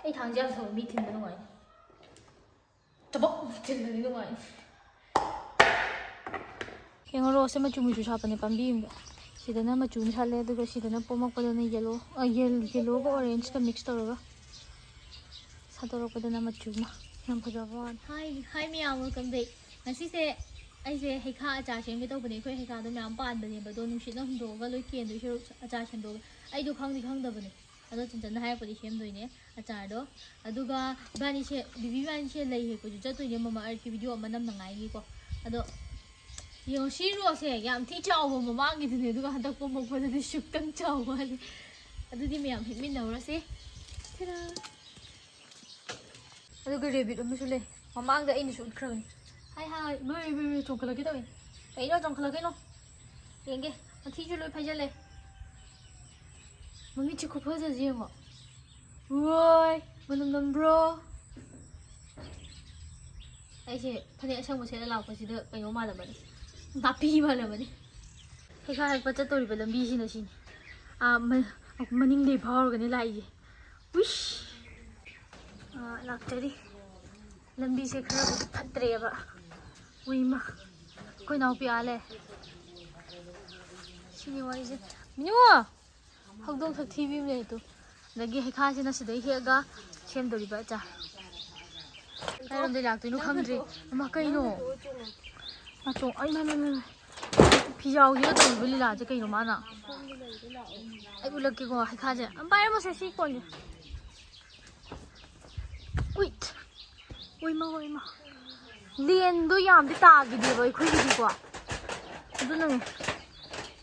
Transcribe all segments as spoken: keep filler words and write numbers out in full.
ꯑꯩ ꯊꯥꯡꯁꯦ ꯌꯥꯝ ꯊꯧꯕ ꯃꯤ ꯊꯤꯟꯕ ꯅꯨꯡꯉꯥꯏ꯫ ꯆꯕꯛ ꯊꯤꯜꯂꯗꯤ ꯅꯨꯡꯉꯥꯏꯅꯤ꯫ ꯌꯦꯡꯉꯣ, ꯔꯣꯁꯁꯦ ꯃꯆꯨ ꯃꯆꯨ ꯁꯥꯠꯄꯅꯦ ꯄꯥꯝꯕꯤ ꯑꯃꯗ꯫ ꯁꯤꯗꯅ ꯃꯆꯨ ꯑꯃ ꯁꯥꯠꯂꯦ, ꯑꯗꯨꯒ ꯁꯤꯗꯅ ꯄꯣꯝꯃꯛꯄꯗꯅ ꯌꯦꯜꯂꯣ, ꯑ, ꯌꯦꯜ-, ꯌꯦꯜꯂꯣꯒ ꯑꯣꯔꯦꯟꯖꯀ ꯃꯤꯛꯁ ꯇꯧꯔꯒ ꯁꯥꯠꯇꯣꯔꯛꯄꯗꯅ ꯃꯆꯨ ꯑꯃ꯫ ꯌꯥꯝ ꯐꯖꯕ ꯋꯥꯅꯤ꯫ ꯍꯥꯏ, ꯍꯥꯏ ꯃꯌꯥꯝ, welcome back꯫ ꯉꯁꯤꯁꯦ ꯑꯩꯁꯦ ꯍꯩꯈꯥ ꯑꯆꯥꯔ ꯁꯦꯝꯒꯦ ꯇꯧꯕꯅꯦ꯫ ꯑꯩꯈꯣꯏ ꯍꯩꯈꯥꯗꯣ ꯃꯌꯥꯝ ꯄꯥꯟꯕꯅꯦꯕ, ꯑꯗꯣ ꯅꯨꯡꯁꯤꯠꯅ ꯍꯨꯝꯗꯣꯛꯑꯒ ꯂꯣꯏ ꯀꯦꯟꯗꯣꯏ ꯁꯔꯨꯛ ꯑꯆꯥꯔ ꯁꯦꯝꯗꯣꯛꯑꯒ꯫ ꯑꯩꯗꯣ ꯈꯪꯗꯤ ꯈꯪꯗꯕꯅꯦ, ꯑꯗꯣ ꯆꯟꯆꯟꯅ ꯍꯥꯏꯔꯛꯄꯗꯤ ꯁꯦꯝꯗꯣꯏꯅꯦ ꯑꯆꯥꯔꯗꯣ꯫ ꯑꯗꯨꯒ ꯏꯕꯥꯅꯤꯁꯦ, ꯕꯤꯕꯤ ꯏꯕꯥꯅꯤꯁꯦ ꯂꯩ ꯍꯦꯛꯄꯁꯨ ꯆꯠꯇꯣꯏꯅꯦ ꯃꯃꯥ ꯑꯥꯔꯠꯀꯤ ꯚꯤꯗꯤꯑꯣ ꯑꯃ ꯅꯝꯅꯉꯥꯏꯒꯤꯀꯣ꯫ ꯑꯗꯣ ꯌꯦꯡꯉꯣ, ꯁꯤ ꯔꯣꯁꯁꯦ ꯌꯥꯝ ꯊꯤ ꯆꯥꯎꯕ ꯃꯃꯥꯡꯒꯤꯗꯨꯅꯦ, ꯑꯗꯨꯒ ꯍꯟꯗꯛ ꯄꯣꯝꯃꯛꯄꯗꯗꯤ ꯁꯨꯛꯇꯪ ꯆꯥꯎꯕ ꯋꯥꯅꯤ꯫ ꯑꯗꯨꯗꯤ ꯃꯌꯥꯝ ꯍꯦꯛꯃꯤꯟꯅꯧꯔꯁꯦ꯫ ꯊꯤꯔꯥ꯫ ꯑꯗꯨꯒ ꯔꯦꯕꯤꯠ ꯑꯃꯁꯨ ꯂꯩ, ꯃꯃꯥꯡꯗ ꯑꯩꯅꯁꯨ ꯎꯠꯈ꯭ꯔꯕꯅꯤ꯫ ꯍꯥꯏ ꯍꯥꯏ, ꯃꯣꯏ, ꯃꯣꯏ, ꯃꯣꯏ ꯆꯣꯡꯈꯠꯂꯛꯀꯦ ꯇꯧꯏ꯫ ꯀꯩꯅꯣ ꯆꯣꯡꯈꯠꯂꯛꯀꯩꯅꯣ? ꯌꯦꯡꯒꯦ, ꯃꯊꯤꯁꯨ ꯂꯣꯏ ꯐꯥꯏꯖꯜꯂꯦ꯫ ꯃꯃꯤꯠꯁꯦ ꯈꯨꯐꯖꯁꯦ ꯌꯦꯡꯉꯣ꯫ ꯋꯥꯏ, ꯃꯅꯝ ꯅꯝꯕ꯭ꯔꯣ? ꯑꯩꯁꯦ ꯐꯅꯦꯛ ꯑꯁꯪꯕ ꯁꯦꯠꯂ ꯂꯥꯛꯄꯁꯤꯗ ꯀꯩꯅꯣ ꯃꯥꯜꯂꯝꯃꯅꯤ, ꯅꯥꯄꯤ ꯃꯥꯜꯂꯝꯃꯅꯤ꯫ ꯍꯩꯈꯥ ꯍꯦꯛꯄ ꯆꯠꯇꯧꯔꯤꯕ ꯂꯝꯕꯤꯁꯤꯅ ꯁꯤꯅꯤ꯫ ꯑꯥ, ꯃ-, ꯃꯅꯤꯡꯗꯩ ꯐꯥꯎꯔꯒꯅꯦ ꯂꯥꯛꯏꯁꯦ꯫ ꯋꯤꯁ! ꯑꯥ, ꯂꯥꯛꯆꯔꯤ꯫ ꯂꯝꯕꯤꯁꯦ ꯈꯔꯕꯨꯗꯤ ꯐꯠꯇ꯭ꯔꯦꯕ꯫ ꯎꯏꯃ, ꯑꯩꯈꯣꯏ ꯏꯅꯥꯎꯄꯤ ꯑꯥ ꯂꯩ꯫ ꯁꯤꯅꯤ ꯋꯥꯔꯤꯁꯦ꯫ ꯃꯤꯅꯨ! ꯍꯧꯗꯣꯡ ꯁꯛ ꯊꯤꯕꯤ ꯑꯃ ꯂꯩ ꯇꯨ꯫ ꯑꯗꯒꯤ ꯍꯩꯈꯥꯁꯤꯅ ꯁꯤꯗꯩ ꯍꯦꯛꯑꯒ ꯁꯦꯝꯗꯣꯔꯤꯕ ꯑꯆꯥꯔ꯫ ꯀꯥꯏꯔꯣꯝꯗꯩ ꯂꯥꯛꯇꯣꯏꯅꯣ ꯈꯪꯗ꯭ꯔꯤ꯫ ꯏꯃꯥ, ꯀꯩꯅꯣ? ꯅꯥꯆꯣꯡ, ꯑꯩ, ꯃꯥ, ꯃꯥ, ꯃꯥ, ꯃꯥ꯫ ꯐꯤꯖꯥꯎꯁꯤꯒ ꯇꯧꯔꯤꯕ ꯂꯤꯂꯥꯁꯦ ꯀꯩꯅꯣ ꯃꯥꯅ? ꯑꯩ ꯎꯠꯂꯛꯀꯦꯀꯣ, ꯍꯩꯈꯥꯁꯦ꯫ ꯑꯝ, ꯄꯥꯏꯔꯝꯃꯣꯁꯦ, ꯁꯤ ꯀꯣꯟꯁꯦ꯫ ꯎꯏꯠ! ꯎꯏꯃ, ꯎꯏꯃ꯫ ꯂꯦꯟꯗꯣ ꯌꯥꯝꯗꯤ ꯇꯥꯈꯤꯗꯦꯕ ꯑꯩꯈꯣꯏꯒꯤꯗꯤꯀꯣ꯫ ꯑꯗꯨꯅꯅꯦ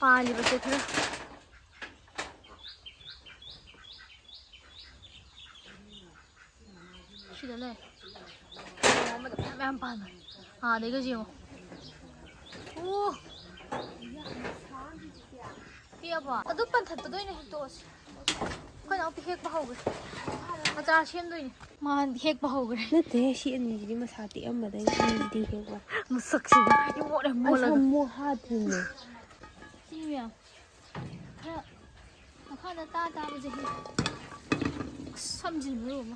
ꯄꯥꯜꯂꯤꯕꯁꯦ ꯈꯔ꯫ ꯁꯤꯗ ꯂꯩ꯫ ꯑꯃꯗ ꯃꯌꯥꯝ ꯃꯌꯥꯝ ꯄꯥꯟꯕꯅꯦ꯫ ꯑꯥꯗꯩꯒꯁꯨ ꯌꯦꯡꯉꯣ꯫ ꯑꯣ! ꯄꯤꯛꯑꯕꯣ? ꯑꯗꯨ ꯄꯟꯊꯠꯄꯗ ꯑꯣꯏꯅ ꯍꯦꯛꯇꯣꯛꯑꯁꯤ꯫ ꯑꯩꯈꯣꯏ ꯏꯅꯥꯎꯄꯤ ꯍꯦꯛꯄ ꯍꯧꯈ꯭ꯔꯦ꯫ ꯑꯆꯥꯔ ꯁꯦꯝꯗꯣꯏꯅꯦ꯫ ꯃꯥ ꯍꯦꯛꯄ ꯍꯧꯈ꯭ꯔꯦ꯫ ꯅꯠꯇꯦ, ꯁꯤ ꯑꯅꯤꯁꯤꯗꯤ ꯃꯁꯥ ꯇꯦꯛꯑꯝꯕꯗꯒꯤ ꯑꯅꯤꯁꯤꯗꯤ ꯍꯦꯛꯄ꯫ ꯃꯁꯛꯁꯤꯒ ꯏꯃꯣꯠ ꯌꯥꯝ ꯃꯣꯠꯂꯒ꯫ ꯑꯁ, ꯑꯃꯨꯛ ꯍꯥꯠꯇ꯭ꯔꯤꯅꯦ꯫ ꯁꯤ ꯃꯌꯥꯝ ꯈꯔ ꯃꯈꯥꯗ ꯇꯥ ꯇꯥꯕꯁꯦ ꯍꯦꯛ꯫ ꯁꯝꯖꯤꯟꯕ ꯂꯣꯏꯔꯦ꯫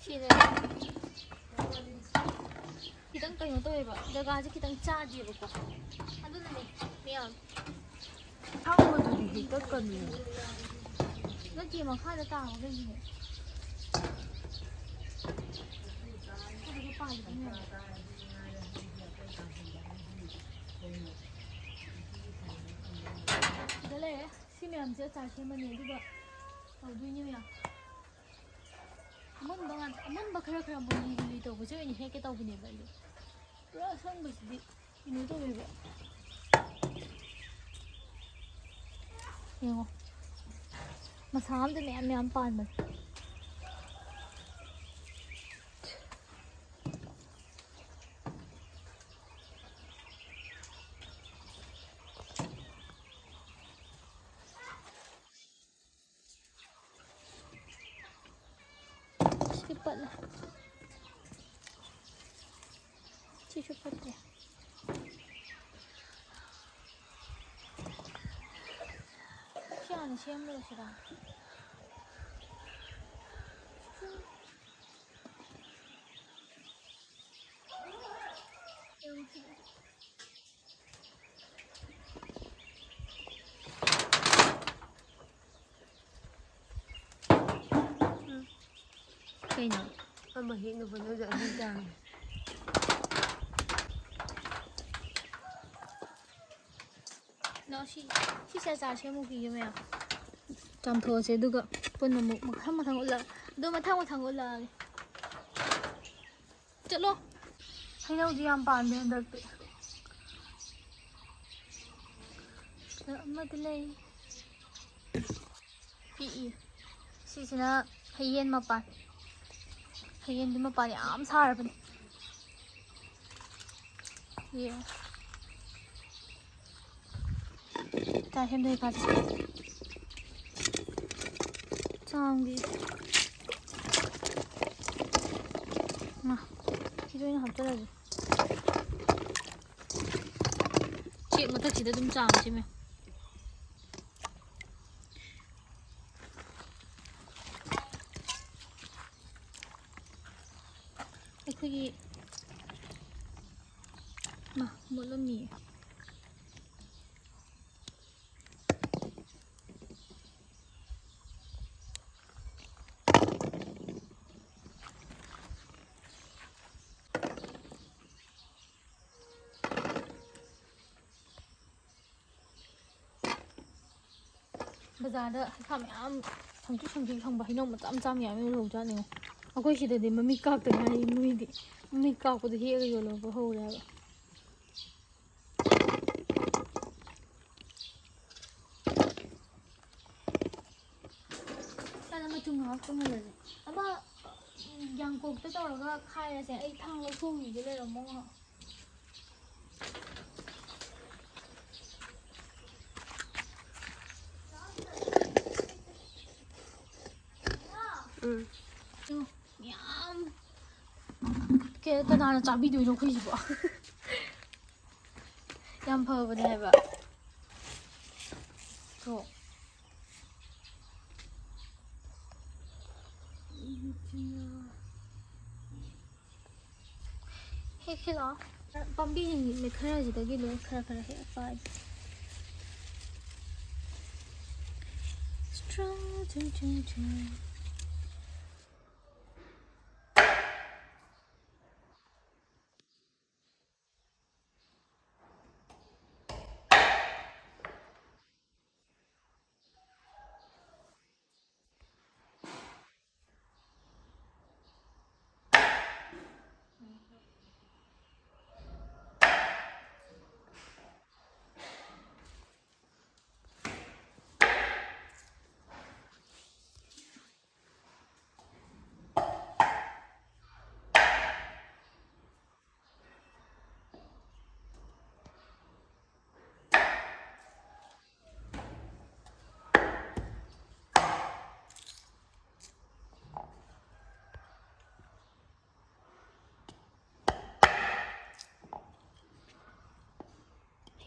ꯁꯤꯗ ꯈꯤꯇꯪ ꯀꯩꯅꯣ ꯇꯧꯋꯦꯕ, ꯖꯒꯥꯁꯦ ꯈꯤꯇꯪ ꯆꯥꯗꯦꯕꯀꯣ꯫ ꯑꯗꯨꯅꯅꯦ ꯃꯌꯥꯝ꯫ ꯑꯁꯥꯡꯕꯗꯨꯗꯤ ꯍꯦꯛꯇꯠꯀꯅꯨ꯫ ꯅꯠꯇꯦ, ꯃꯈꯥꯗ ꯇꯥꯕꯈꯩꯁꯤꯅꯦ꯫ ꯑꯗꯨꯒ ꯄꯥꯜꯂꯤꯕ ꯃꯌꯥꯝ꯫ ꯁꯤꯗ ꯂꯩꯔꯦ꯫ ꯁꯤ ꯃꯌꯥꯝꯁꯦ ꯑꯆꯥꯔ ꯁꯦꯝꯃꯅꯤ, ꯑꯗꯨꯒ ꯇꯧꯗꯣꯏꯅꯦ ꯃꯌꯥꯝ꯫ ꯑꯃꯨꯟꯕ ꯉꯥꯛꯇ, ꯑꯃꯨꯟꯕ ꯈꯔ ꯈꯔ ꯃꯨꯂꯤ ꯃꯨꯂꯤ ꯇꯧꯕꯁꯦ ꯑꯣꯏꯅ ꯍꯦꯛꯀꯦ ꯇꯧꯕꯅꯦꯕ ꯑꯩꯗꯣ꯫ ꯄꯨꯔꯥ ꯑꯁꯪꯕꯁꯤꯗꯤ ꯀꯩꯅꯣ ꯇꯧꯋꯦꯕ꯫ ꯌꯦꯡꯉꯣ, ꯃꯁꯥ ꯑꯝꯗ ꯃꯌꯥꯝ ꯃꯌꯥꯝ ꯄꯥꯟꯕꯅꯦ꯫ ꯁꯤ ꯄꯠꯂꯦ꯫ ꯁꯤꯁꯨ ꯄꯠꯇ꯭ꯔꯦ꯫ ꯁꯤ ꯍꯥꯟꯅ ꯁꯦꯝꯂꯨꯔꯁꯤꯔꯥ? ꯀꯩꯅꯣ? ꯑꯃ ꯍꯦꯛꯅ ꯍꯣꯠꯅꯕꯗ ꯑꯅꯤ ꯇꯥꯔꯦ꯫ ꯂꯥꯛꯑꯣ, ꯁꯤ, ꯁꯤꯁꯦ ꯑꯆꯥꯔ ꯁꯦꯝꯃꯨꯈꯤꯒꯦ ꯃꯌꯥꯝ꯫ ꯆꯥꯝꯊꯣꯛꯑꯁꯦ, ꯑꯗꯨꯒ ꯄꯨꯟꯅ ꯑꯃꯨꯛ ꯃꯊꯪ ꯃꯊꯪ ꯎꯠꯂꯛ-, ꯑꯗꯣ ꯃꯊꯪ ꯃꯊꯪ ꯎꯠꯂꯛꯑꯒꯦ꯫ ꯆꯠꯂꯣ꯫ ꯍꯩꯅꯧꯗꯤ ꯌꯥꯝ ꯄꯥꯟꯗꯦ ꯍꯟꯗꯛꯇꯤ꯫ ꯁꯤꯗ ꯑꯃꯗꯤ ꯂꯩ꯫ ꯄꯤꯛꯏ꯫ ꯁꯤꯁꯤꯅ ꯍꯩꯌꯦꯟ ꯃꯄꯥꯟ꯫ ꯍꯩꯌꯦꯟꯗꯤ ꯃꯄꯥꯟ ꯌꯥꯝ ꯁꯥꯔꯕꯅꯤ꯫ ꯌꯦꯡꯉꯣ꯫ ꯆꯥ ꯁꯦꯝꯗꯣꯏ ꯀꯥꯟꯗ꯫ ꯆꯥꯝꯒꯤ꯫ ꯃꯥ, ꯁꯤꯗ ꯑꯣꯏꯅ ꯍꯥꯞꯆꯜꯂꯒꯦ꯫ ꯁꯤ ꯍꯦꯛ ꯃꯊꯛꯁꯤꯗ ꯑꯗꯨꯝ ꯆꯥꯝꯃꯁꯤ ꯃꯌꯥꯝ꯫ ꯑꯩꯈꯣꯏꯒꯤ ꯃꯥ ꯃꯨꯠꯂꯝꯃꯤꯌꯦ꯫ ꯕꯖꯥꯔꯗ ꯍꯩꯈꯥ ꯃꯌꯥꯝ ꯁꯪꯇ꯭ꯔꯤꯛ ꯁꯪꯇ꯭ꯔꯤꯛ ꯁꯪꯕ ꯍꯩꯅꯧ ꯃꯆꯥ ꯃꯆꯥ ꯃꯌꯥꯝ ꯌꯣꯜꯍꯧꯖꯥꯠꯅꯤꯉꯣ꯫ ꯑꯩꯈꯣꯏ ꯁꯤꯗꯗꯤ ꯃꯃꯤꯠ ꯀꯥꯛꯇ ꯉꯥꯏꯔꯤ ꯃꯣꯏꯗꯤ꯫ ꯃꯃꯤꯠ ꯀꯥꯛꯄꯗꯣ ꯍꯦꯛꯑꯒ ꯌꯣꯜꯍꯧꯕ ꯍꯧꯔꯦ ꯍꯥꯏꯕ꯫ ꯁ꯭ꯋꯥꯏꯗ ꯃꯆꯨꯝ ꯉꯥꯏꯍꯥꯛ ꯇꯨꯝꯍꯜꯂꯁꯦ꯫ ꯑꯃ, ꯎꯝ, ꯌꯥꯡꯀꯣꯛꯇ ꯇꯧꯔꯒ ꯈꯥꯏꯔꯁꯦ꯫ ꯑꯩ ꯊꯥꯡ ꯂꯧꯊꯣꯛꯎꯈꯤꯒꯦ, ꯂꯩꯔꯝꯃꯣ ꯉꯥꯏꯍꯥꯛ꯫ ꯎꯝ꯫ ꯌꯦꯡꯉꯣ, ꯃꯌꯥꯝ꯫ ꯀꯦ-, ꯀꯅꯥꯅ ꯆꯥꯕꯤꯗꯣꯏꯅꯣ ꯑꯩꯈꯣꯏꯁꯤꯕꯣ? ꯌꯥꯝ ꯐꯕꯅꯦ ꯍꯥꯏꯕ꯫ ꯊꯣꯛ꯫ ꯍꯦꯛꯁꯤ ꯂꯥꯛꯑꯣ꯫ ꯄꯥꯝꯕꯤꯁꯤꯡ ꯈꯔꯁꯤꯗꯒꯤ ꯂꯣꯏ ꯈꯔ ꯈꯔ ꯍꯦꯛꯑ ꯄꯥꯏ꯫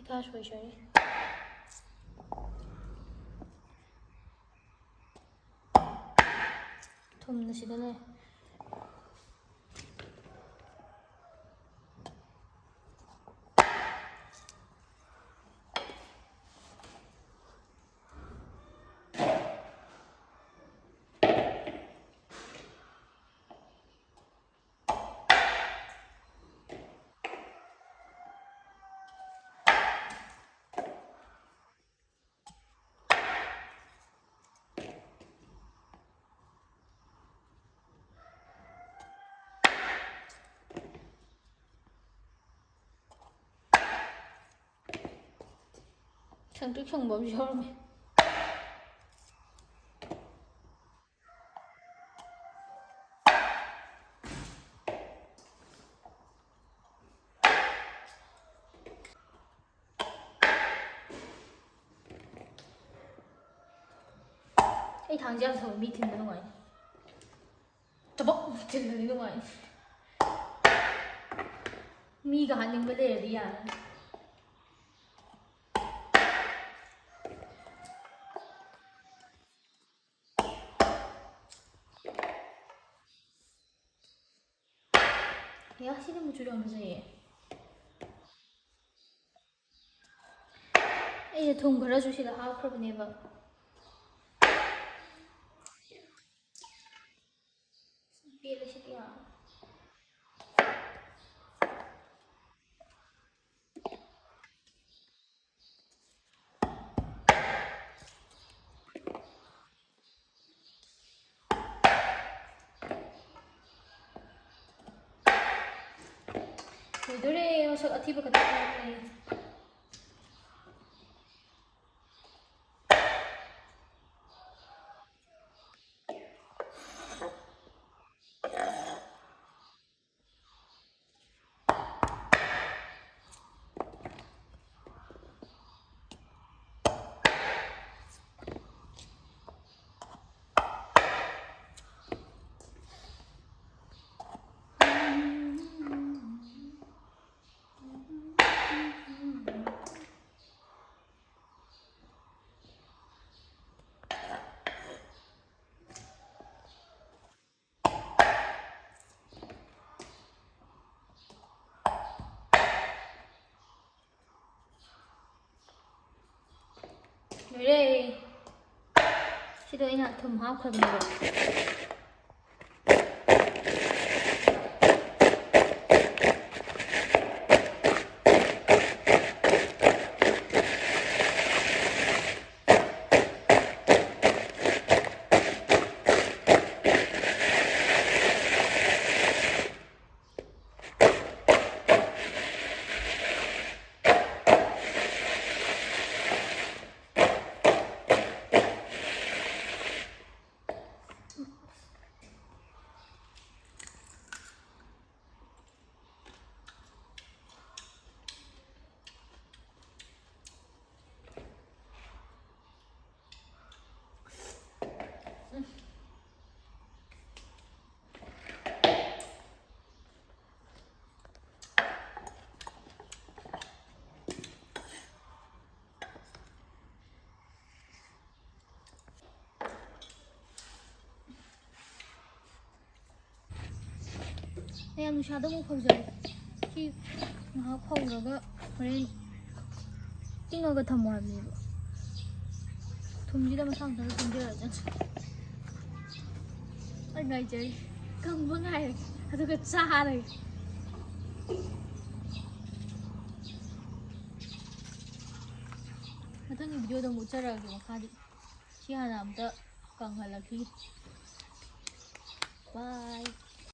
ꯏꯁꯥ ꯁꯣꯏꯖꯔꯦ꯫ ꯊꯨꯝꯅ ꯁꯤꯗ ꯂꯩ꯫ ꯁꯪꯇ꯭ꯔꯤꯛ ꯁꯪꯕ ꯑꯃꯁꯨ ꯌꯥꯎꯔꯝꯃꯦ꯫ ꯑꯩ ꯊꯥꯡꯁꯦ ꯌꯥꯝ ꯊꯧꯕ, ꯃꯤ ꯊꯤꯟꯕ ꯅꯨꯡꯉꯥꯏ꯫ ꯆꯕꯛ ꯊꯤꯜꯂꯗꯤ ꯅꯨꯡꯉꯥꯏ꯫ ꯃꯤꯒ ꯍꯥꯠꯅꯤꯡꯕ ꯂꯩꯔꯗꯤ ꯌꯥꯔꯦ꯫ ꯌꯥ, ꯁꯤꯗꯤ ꯃꯆꯨ ꯌꯥꯝ ꯐꯖꯩꯌꯦ꯫ ꯑꯩꯁꯦ ꯊꯨꯝ ꯈꯔꯁꯨ ꯁꯤꯗ ꯍꯥꯞꯈ꯭ꯔꯕꯅꯦꯕ꯫ ꯄꯦꯜꯂꯦ ꯁꯤꯗꯤ ꯌꯥꯝ꯫ ꯂꯣꯏꯗꯣꯔꯦ, ꯃꯁꯛ ꯑꯊꯤꯕ ꯈꯛꯇ ꯉꯥꯏꯔꯦ꯫ ꯂꯣꯏꯔꯦ꯫ ꯁꯤꯗ ꯑꯩꯅ ꯊꯨꯝ ꯍꯥꯞꯈ꯭ꯔꯕꯅꯦꯕ꯫ ꯑꯩ ꯌꯥꯝ ꯅꯨꯡꯁꯥꯗ ꯑꯃꯨꯛ ꯐꯧꯖꯔꯦ꯫ ꯁꯤ ꯉꯥꯏꯍꯥꯛ ꯐꯧꯔꯒ ꯍꯣꯔꯦꯟ ꯇꯤꯡꯉꯒ ꯊꯝꯃꯣ ꯍꯥꯏꯕꯅꯦꯕ꯫ ꯊꯨꯝꯁꯤꯗ ꯃꯁꯥ ꯃꯊꯟꯇ ꯇꯤꯡꯖꯔꯖꯅꯤ꯫ ꯑꯩ ꯉꯥꯏꯖꯔꯤ꯫ ꯀꯪꯕ ꯉꯥꯏꯔꯒꯦ꯫ ꯑꯗꯨꯒ ꯆꯥꯔꯒꯦ꯫ ꯃꯊꯪꯒꯤ ꯚꯤꯗꯤꯑꯣꯗ ꯑꯃꯨꯛ ꯎꯠꯆꯔꯛꯑꯒꯦ ꯃꯈꯥꯗꯤ꯫ ꯁꯤ ꯍꯥꯟꯅ ꯑꯝꯇ ꯀꯪꯍꯜꯂꯛꯈꯤꯒꯦ꯫ ꯕꯥꯏ꯫